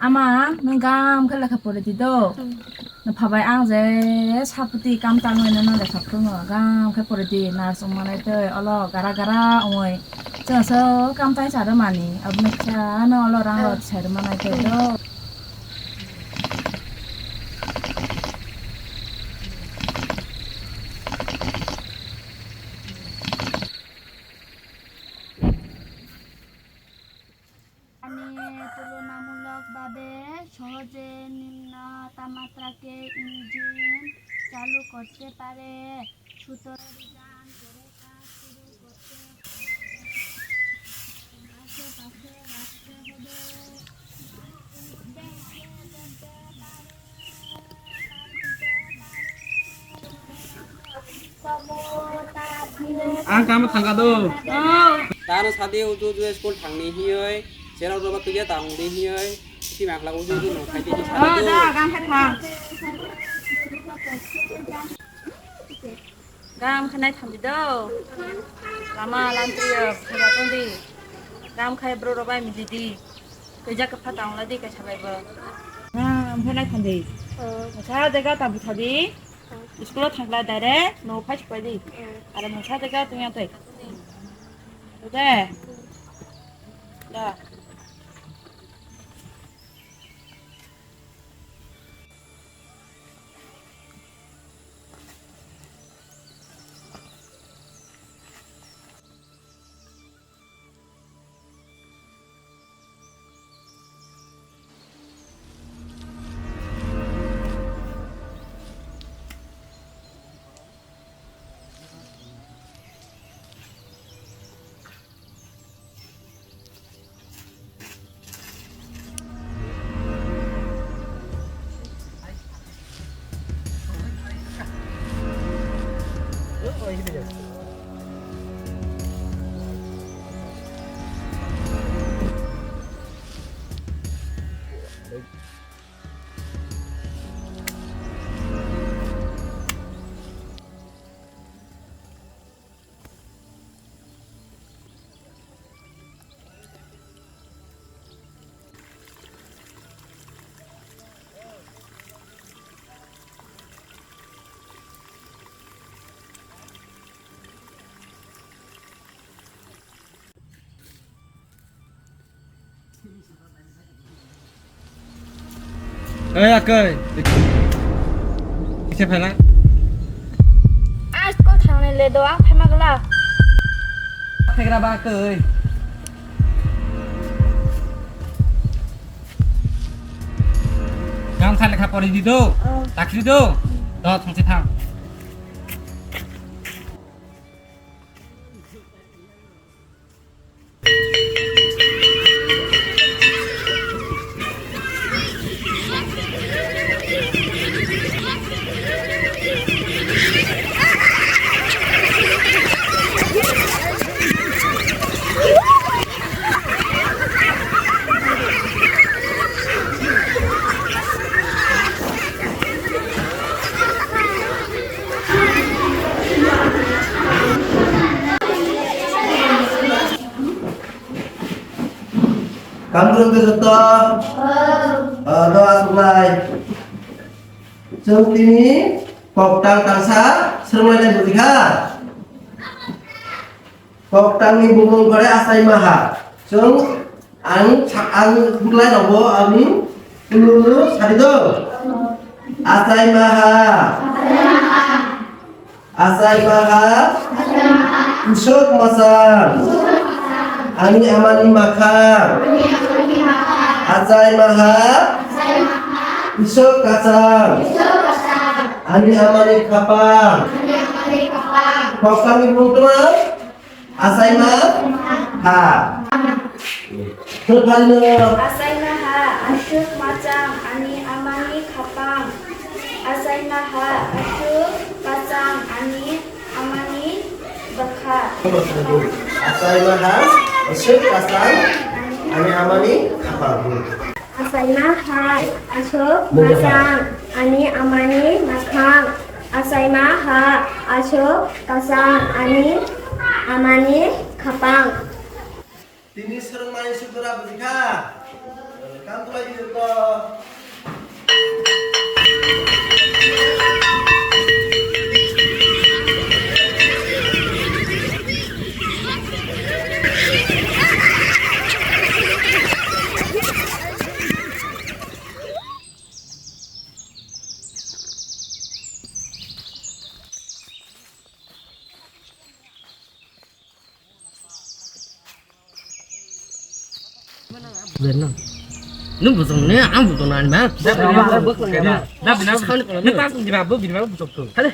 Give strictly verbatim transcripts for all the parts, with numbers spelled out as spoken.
Ama, nwng gam khe lekha pori di do. Nwng phabai ang je saphuti kam tangwi nono lekha phurungo. Gam khe pori di, nurse wngma nai tei olo gara gara wngwi. Chwng so kam tai sa rwmani, aboni kisa no olo rang rok sai rwma nai tei do. Ani তুলনামূলকভাবে সহজে নিম্ন তাপমাত্রাকে ইঞ্জিন চালু করতে পারে। সুতরাং যান করে কাজ শুরু করতে আশেপাশে রাখতে হবে। Ang kamo thangka do. Oh. Tano sadi uju uju school thangni hiyoi, cherok roba tuya tangni hiyoi, si makla uju uju no khai di. Oh, sadi do. Da, gam khe thang. Gam khe nai thangdi do. Lama lantri yo, khe tongdi. Gam khai bro robai mili di. Kejak khe pha tangla di, khe sabai bo. Gam khe nai thangdi. Oh. Sa jaga ta butha di. School o thangla direct no phai supai di. Aro mungsa jaga tungya tei. Ode. Da. Oi, akoi. Kisa phela. Asko thangni le do, ang phema gla. Phegra ba akoi. Gam sa lekha pori di do. Oh. Takri do. Do, thangsi thang. Kamrwng tei joto. Ah, doa suklai. Chwng tini koktang tangsa swrwnglainai bwtwi kha. Koktangni bumung kore Achai Maha. Chwng ang sa-, ang hwnglai rogo ani ulu ulu sari do. Achai Maha. Achai Maha. Iswk mwchang. Ani amani makhang. Achai Maha. Iswk kwchang. Ani amani khapang. Koktangni bumung tuma. Achai Maha. Thwphaino. Achai Maha, aswk mwchang ani amani khapang. Achai Maha, aswk kwchang ani amani bwkha. Achai Maha, aswk kwchang ani amani khapang. Achai Maha, aswk mwchang ani amani makhang. Achai Maha, aswk kwchang ani amani khapang. Tini swrwngmani sudra bwrwi kha. Kam khlai di to. Nung bujong ne, ang bujong na ba. Dah bina, dah bina, dah bina, nih pas bina, bu bina, bu bujong tu. Hade.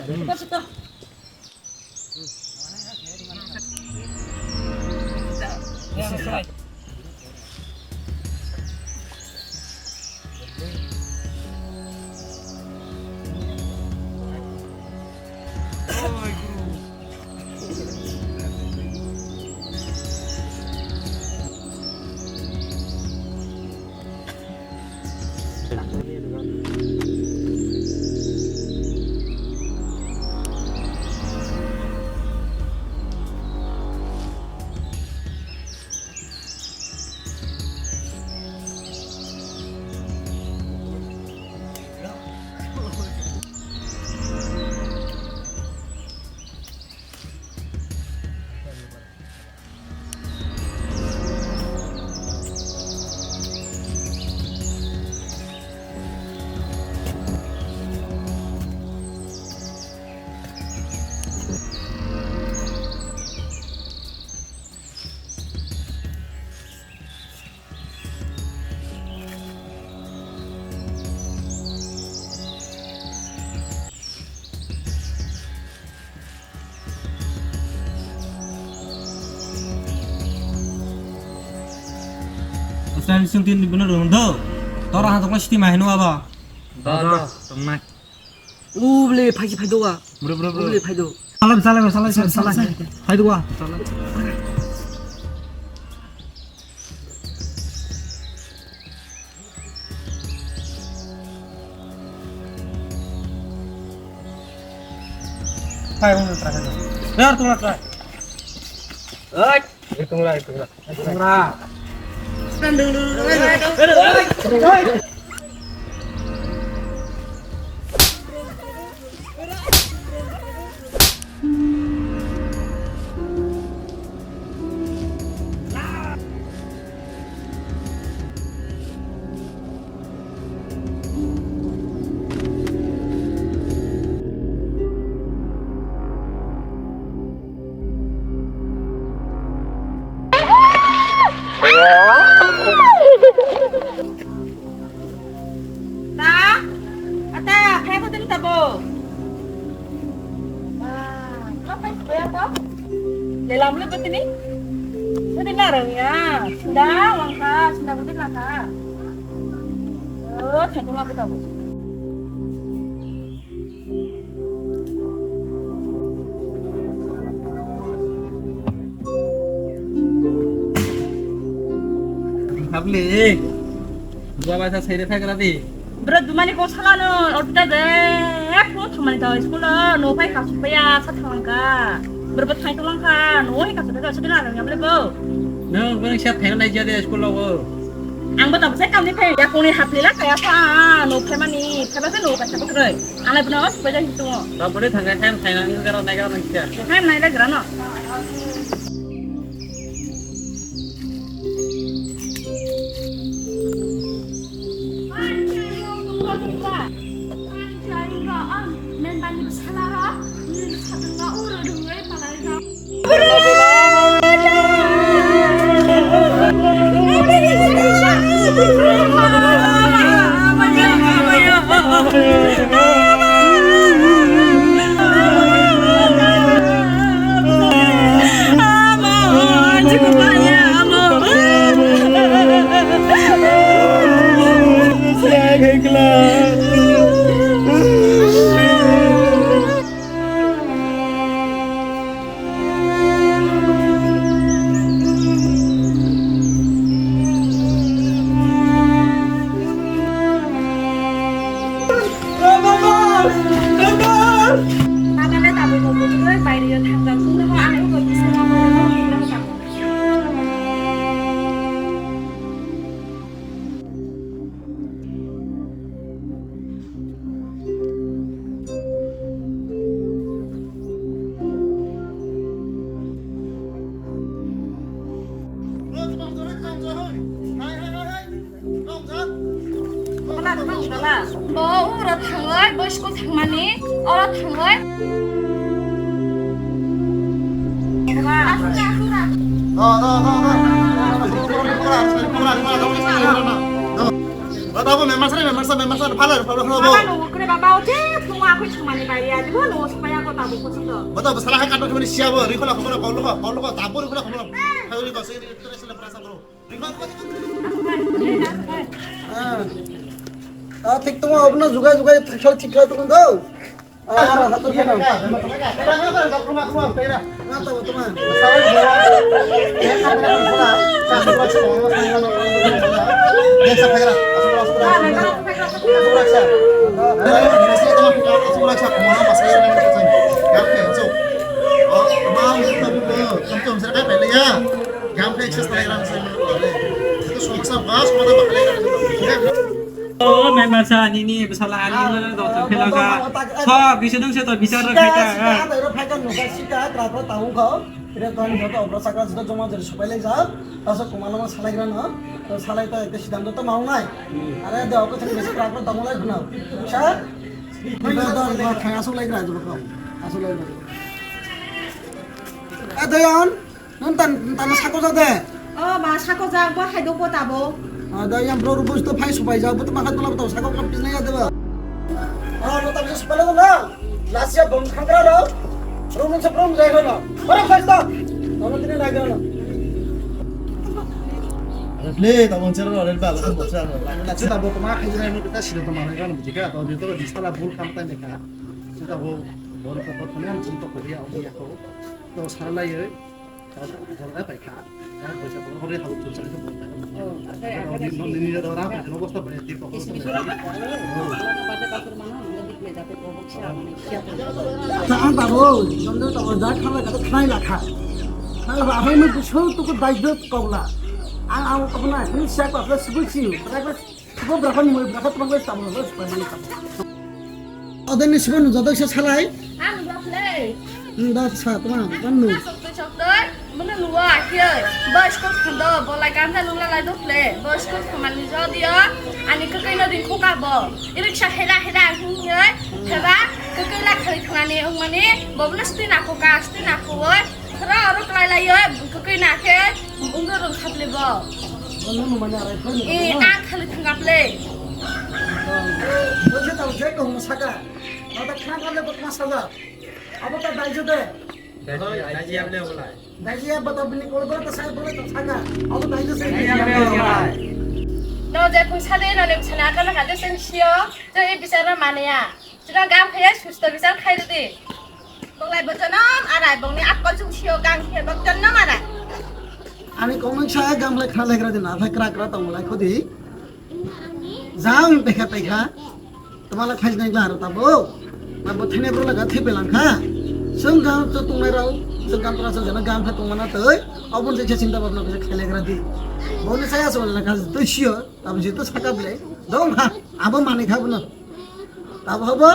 Asal sing tin dibuno rong do. Tora han tokla siti mahino aba. Ba, ba, tongnai. Ubli phaisi phaido wa. Bro, bro, bro. Ubli phaido. Salam, salam, salam, salam, salam. Phaido wa. Salam. Hai, ung, try, try. Yar, try, try. Oi. Hitung lah, hitung lah. Hitung lah. Ta? Ata, kaya ko tini tabo? Wah, lo kai ko ya ko? Lelam le betini? Betini narang ya. Sudah, langka, sudah betini langka. Oh, satu lagi tabo. Habli, gua baca seri thagra di. Bro, dumani ko salano, orta de, ko thumani ta school no phai ka supaya sa thangka. Bro, bo thai tolangka, no hai ka supaya sa dina habli bo. No, bang siap thai nai jadi school lo. Ang bo tabuk sai kamni phai, yakungni hapli la kaya pha, no phaimani, phaiba se no ka sabuk roi. Anai bwno os baja hitu. Ta bwle thang kha, hem thaina ni gara nai gara nang kya. Hem nai le gara no. Bo oro thangwi, bo school thangmani, oro thangwi. Ba tabuk member sari, member sa, member sa, phala, phala, phala, bo. Baba, nunggu kre baba, oje, phungo akui thangmani bai ya, dibo, nunggu supaya ko tabuk ko sundo. Ba tabuk sala hai katok thangmani siya bo, rikhola khumana, kol lokho, kol lokho, tabuk rikhola khumana. Hai rikho, sing rikho, sing rikho, sing rikho. Ah, thik tongo, abono jugai jugai thik thik khlai tongo do. Ah, ah, hato kheno. Ah, tamo, tamo. Gam khe exercise khlai rang sai ma le. Itu somsa bas mana bakle. O member sa nini bwsala ani no dotong phela kha. Sok bisu dong se to bichar rok khai ta. Sika, sika, trakro taung kho. Ire to ani joto obra sakra joto joma jori supai lai jak. Taso kumano salai grano. To salai to ekta siddhanto to maung nai. Are de oko thani besi trakro taung lai khna. Sa? Asuk lai gra joto. Asuk lai gra. Adoyon. Nung tan, tan sako jade? O ba, sako jak, bo hai dok bo tabo. Ada yang bro rubus to phai supai jak, bo to makat mala to sako kap pisna ya deba. Ah, no tam supai lo na. Lasia bom khangkra ro. Rum se rum jai lo. Bara phai sta. Tamo tini lagi lo. Ada play, tamo cero lo, lel ba, lo kan bocor lo. Lasia tabo to ma khai jai ni kita sila to ma kan bujika, to di to di sala bul kam tan ka. Kita bo bor ko ko tanya, cinta ko dia, dia ko. To sala ye. Ang tabo, jondo tabo, jak khala kata khnai lakha. Khala ba, aphai mo bisho tuku dai dot kogla. Ang ang tabo na, ni siak ba, plus sugui si, plus Bo bwraphan mui bwraphan tongma bai tamo, bai bai mani tamo. Odeni sibo nujado kisa salai. Ang bwraphle. Hmm, da sa tongma, kan nu. Soktoi soktoi, mano nuwa khe. Bo school thando, bo lai kanta nula lai dokle. Bo school thangmani jodio, ani kwkwi no din khuka bo. Irik sa hera hera hingyoi, hera kwkwi la khali thangani ungmani, bo bwno sti na khuka, sti na khuoi. Khra oro klai lai yo, kwkwi na khe, ungro rung khaple bo. Ano no mane arai phai. Eh, ang khali thangap le. Bo je tau je ko mo saka. Ata khna khaple bo ma saja. Abo ta dai jo de. Dai ji able ulai. Dai ji abo ta bini kol bo ta sai bo ta saka. Abo dai jo sai. No je phung sade no le sana kana kade sen sio. Je e bichara mane ya. Chwla gam khaya susto bichar khai rwdi. Bonglai bo jonom arai, bongni akkol chuk sio gang khe bo jonom arai. Ani komeng sa gam lai khna legra din, athai kra kra tong lai khodi. Jang pekha pekha. Toma lai khai nai glar ta bo. Ma bo thene bro laga the pelang kha. Sung gam to tung mai rao. Sung gam pra sung jana gam kha tung mana toi. Obon je chinta bhabna khe khai legra di. Boni saya so laga to sio. Abo je to sakap le. Dong ha. Abo mani kha bono. Tabo habo,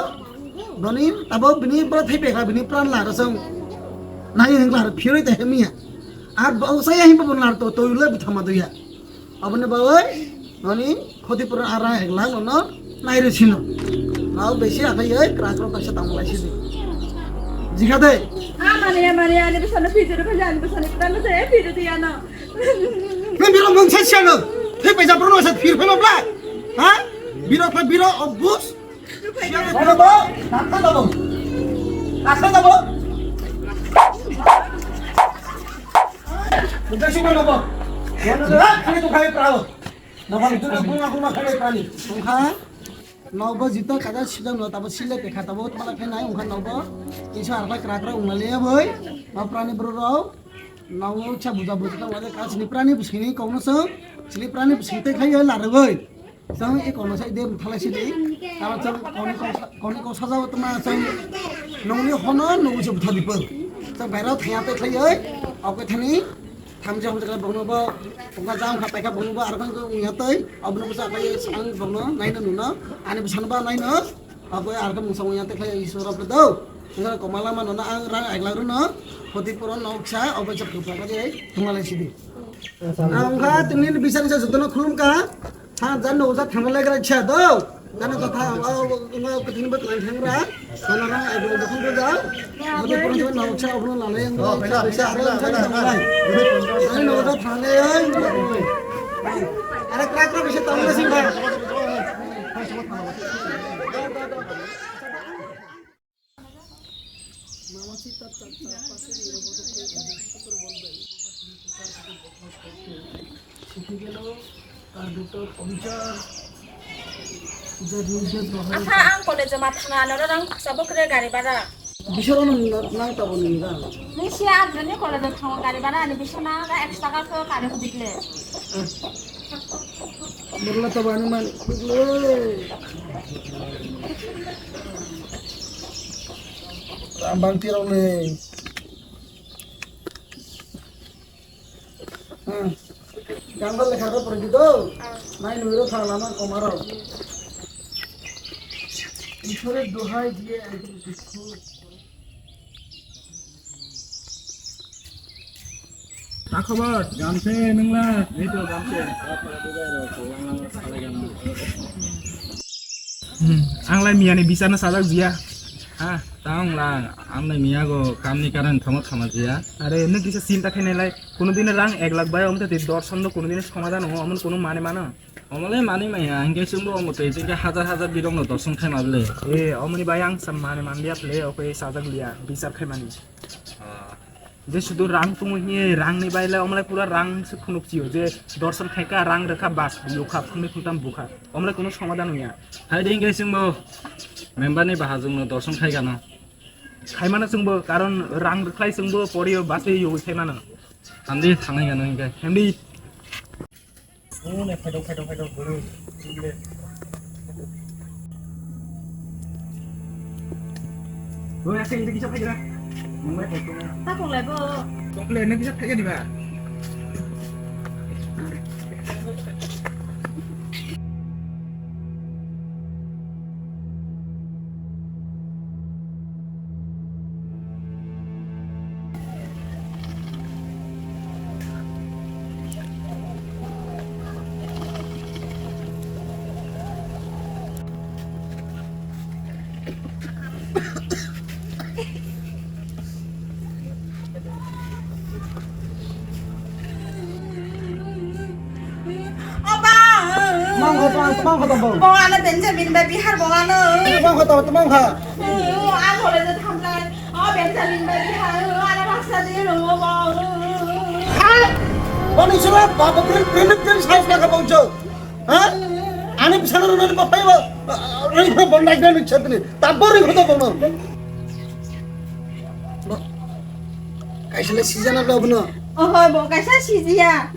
bini, tabo bini pura thai pekha, bini pran lar song. Nai hing lar phiroi te hemiya. Ar bo saya hing bo lar to, to le bithama doya. Abone bawai, noni khoti pura ara ek lakh no nai re sino. Nao besi akai ei krak rok kaisa tang lai sidi. Jikha de. Amani, amani, ani besano phiroi, ani besano pran se phiroi diya no. Nang biro mung se siano. Thai paisa bro no se phir phema bla. Ha? Biro pa biro obus. Ano ba? Nakha dabo. Nakha dabo. Bukan sih mana ba? Ano ba? Kali tu kali perahu. Nama itu tu bunga bunga kali prani. Ha? Nobo jito kaja sijam lo tabo sile pekha tabo tmala phenai ungkha nobo. Isu arba kra kra ungna le boi. Ma prani bro rao. Nobo cha buja buja ka wale ka sini prani bu sini kong no song. Sini prani bu sini te khai la re boi. Song e kong no sai de thalai sini. Tabo song kong ko kong ko saja tma song. Nongni hono nongni se butha dipo. Song bairao thaya te khai oi. Oke thani. Thamchi hamchi khe bongno bo tongkha jang kha paikha bongno bo arokhe wngya tei obono bwsa khe ang bongno naina nuno ani bwsano ba naino abo arokhe mungsa wngya tei khe iswrok do wngkha komala mano na ang rang aglak rwno khoti puro noksa obo je phupha khe tongma lai sidi. Ang kha tini ni bisani sa jotono khulum ka. Ha, jan no uja thangla legra cha do. Jan no kotha, o, o, o, kotini bat lang thangra. Kana rang ai bol dokhon do ja. Ode pura jan no cha obno lale yang do. Bisa are yang cha thangla. Jan no uja thangla. Are krak krak bisa thangla sing ba. Akha ang college o ma thangna ano rang sabok re gari bara. Bisoro nang tabo ni ga. Ni si adroni college o thango gari bara ani bisona ga extra ga ko kare hudikle. Borla tabani man. Rambang tirok le. Hmm. Gangba lekha ro porjito. Nai nui ro thang lama komaro. Ishore duhai diye ekdom dukhu. Ma khobor? Gamse nungla? Ei to gamse. Hmm, ang lai miyani bisano sajak jiya. Ha, tang lang, ang lai miyago kamni karan thamo thama jiya. Are, nwng kisa sinta khainai lai. Kuno dino rang ek lakh bai omo tei dorson no kuno dino somadan wngo, omo kuno mane mano. Omo le manwi maya, hingke chwngbo omo tei chwngke hajar hajar birokno dorson khai ma bwle. E, omoni bai ang sa mane manliya phle, o khe sajak liya, bichar khai mani. Ah. Je sudu rang tumu hiye, rang ni bai le omo le pura rang se phunuk chiyo, je dorson khai ka, rang rwkha bas, lukha, phunui phuntam bukha. Omo le kuno somadan wngya. Hai de hingke chwngbo member ni bahajwng no dorson khai gano. Khai mano chwngbo, karon rang rwkhlai chwngbo poriyo bas e yogwi khai mano. Hamdi thangnai gano hingke. Hamdi. Bulu ne phaidok, phaidok, phaidok, bulu. Bulu. Bulu, ase hindi kisa phaidra. Mungbai phaidok. Ta konglai bo. Konglai ne kisa phaidra diba. Oba! Tmang kho, tmang, tmang kho tong bo. Bo ano Benjamin bai Bihar bo ano. Tmang kho tong, tmang kha. Oh, ang hole je thamlai. Oh, Benjamin bai Bihar, oh, ano baksa de ro bo. Ha? Bani sura, ba, ba, prin, prin, prin, size na ka baujo. Ha? Ani bisalo runa ni papai ba. Ring kho bon dai dai chatni. Tabor ring kho to bono. Kaisa le sijana bla bono. Oho, bo kaisa sijiya.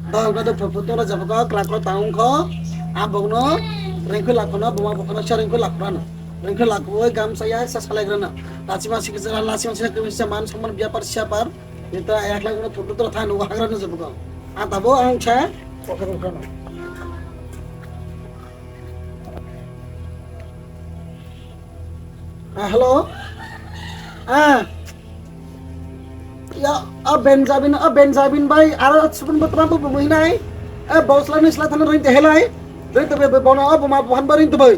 Da ga da photo la jabo ka kla kla taung kho. A bogno ring kho la kho no, buma bokno sa ring kho la kho no. Ring kho la kho gam sa ya sa salai grana. Lachima sikjara lachima sikjara man saman byapar syapar. Ita ayah lagi na photo tuh than wa hagra na jabu kau. Ah, tabo ang cha. Ah, hello. Ah. Ya, ah, Benjamin, ah, Benjamin bai, ara subun botram bu bumui nai. Eh, bosla ni sila thana rin tehelai. Rin tebe bono, ah, buma buhan barin tu bai.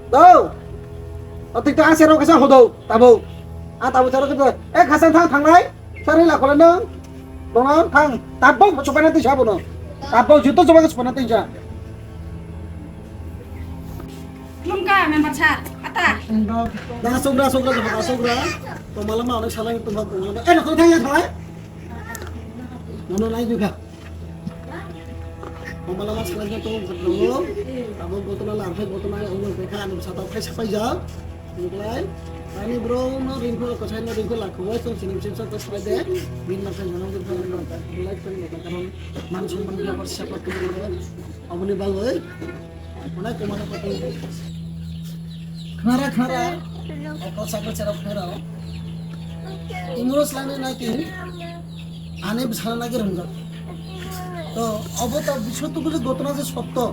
Dau. Atik ta ase rok kasa hodo, tabo. A tabo charo kasa. Eh, kasa thang thanglai. Sari la khole nang. Bono thang. Tabo chupana ti sabo no. Tabo juto chupana chupana ti ja. Lungka member sir, ata. Da sogra sogra sogra sogra. To malama onek salai to ma ko. Eh, no thang ya thanglai. Nono nai juga. Omalama swlaijak tongo bwskango. Abo gotona larphai gotona omo tongkha ani bwskango phai sapai jak. Wngkhlai ani bro no ringkho kwchai no ringkho lakho bai tong sining sim sak swlai de. Bin na khai jano ringkho ringkho like tong karon man somman byabar sapa tong. Aboni bagwi. Khwnara, khwnara. Eko sakle cherok khwnara. Imro slani naki. Ani bwsana naki rongjak. To, obo to biswa tukuli gotona je sotto.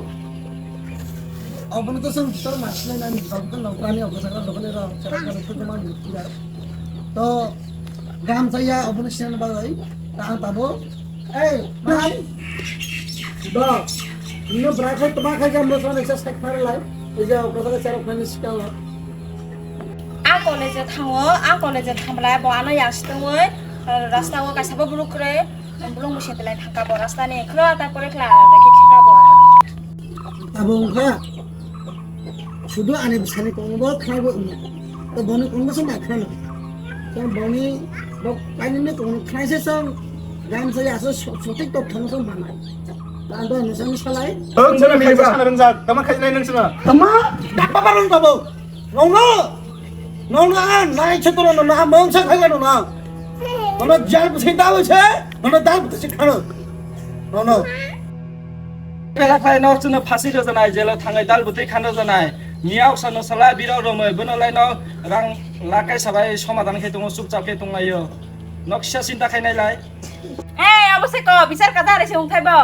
Obono to song tor masle nani, obo to nokrani obo sakra dokani ro, cherok khwnara to man. To, Gam saya obono sinan bagwi ta ang tabo. Ei, mai. Do. Nino bra khai tma khai gam mo sone sa sek pare lai. Ija obono sa cherok khai sikalo. Ang college thango, ang college thanglai bo ano yang sitongwi rasta o kaisa bo buluk kre. Bulung musi belai thangka bo rasta ni khro ta pore khla reki khika bo ano. Abo wngkha sudu ani bwsani kongbo khlaibo wngya. To boni kongbo se ma khlano. To boni bo kainini kongbo khlai se song gam se aso sotik tok thang song banai. Ta do nusani salai. Ang sana mili sana rengzak, tama khai nai nang sana. Tama dakpa barang tabo. Nono! Nono ang nai chhe toro nono ang mongsa khaga nono ang. Nono jal bwsai dawi se, nono dal bwsai khano. Nono. Pela phai no chwngno phasi rw janai, jelo thangai dal bwtwi khan rw janai. Miyao sano sala birok romoi bono lai no rang lakai sabai somadan khe tongo, chupchap khe tonglaio. Noksa sinta khai nai lai. Hey, abo se ko, bichar kadare se wngthai bo.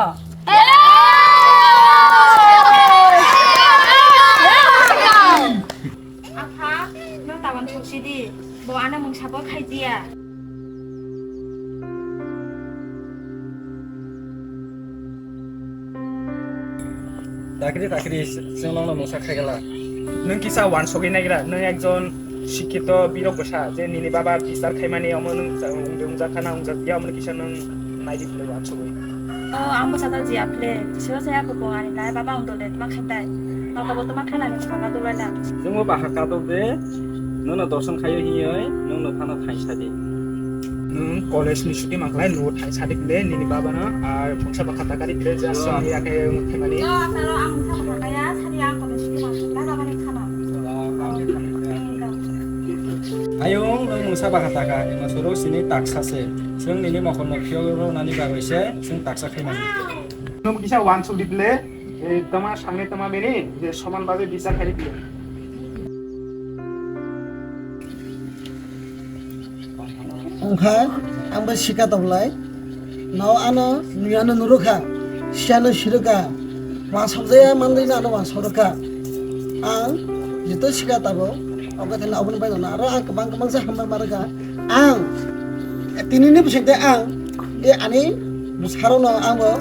Apha, no tawan thoksi di. Bo ano mungsa bo khai dia. Takri takri, chwng nokno mungsa khaigala. Nwng kisa wansogwi naigra, nwng ekjon sikkito birok bwsa, je nini baba bichar khaimani omo nwng ungjakha na ungjakya, omo kisa nwng naidi philwi wansogwi. O, ang bwsa ta jiya phile, bisero saya ko bo ani nai baba ang dole tma khaidai. Noto bo tma khainani khama dole na. Jwngo bahar kadok de, nono dorson khayo hinyoi, nwng no phano thaisa di. Nwng college ni chuti mankhlai, nugo thaisa di phile, nini baba no, ar mungsa bakha takari phile, just song ya khe themani. Yo, asaro ang mungsa bakha kaya, sari ang college chuti mankhlai, baba ni khama. Ayung, nwng mungsa bakha taka, ema soro sini taksa se. Chwng nini mokol no phiyok ro nani bagwi se, chwng taksa khaimani. Nwng kisa wansuk di phile, eh, tama sangni tama bini, je soman babe bichar khai di phile. Wngkha, ang bai sika toklai. No ano nuyano nurukha, siano sirukha, wansokjaya manlino ano wansokha. Ang jito sika tabo, obo thani oboni bai nono aro ang kwbang kwbang se hambai ma rwkha. Ang tinini bisingte ang e ani bwsarokno ang bo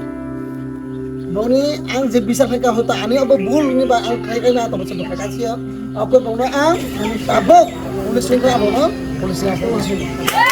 boni ang je bisar khaikha hoito ani obo bul ni ba ang khai khai na tobo se bwkha kasio. Obo bongno ang tabuk police singkha abono police singkha police singkha.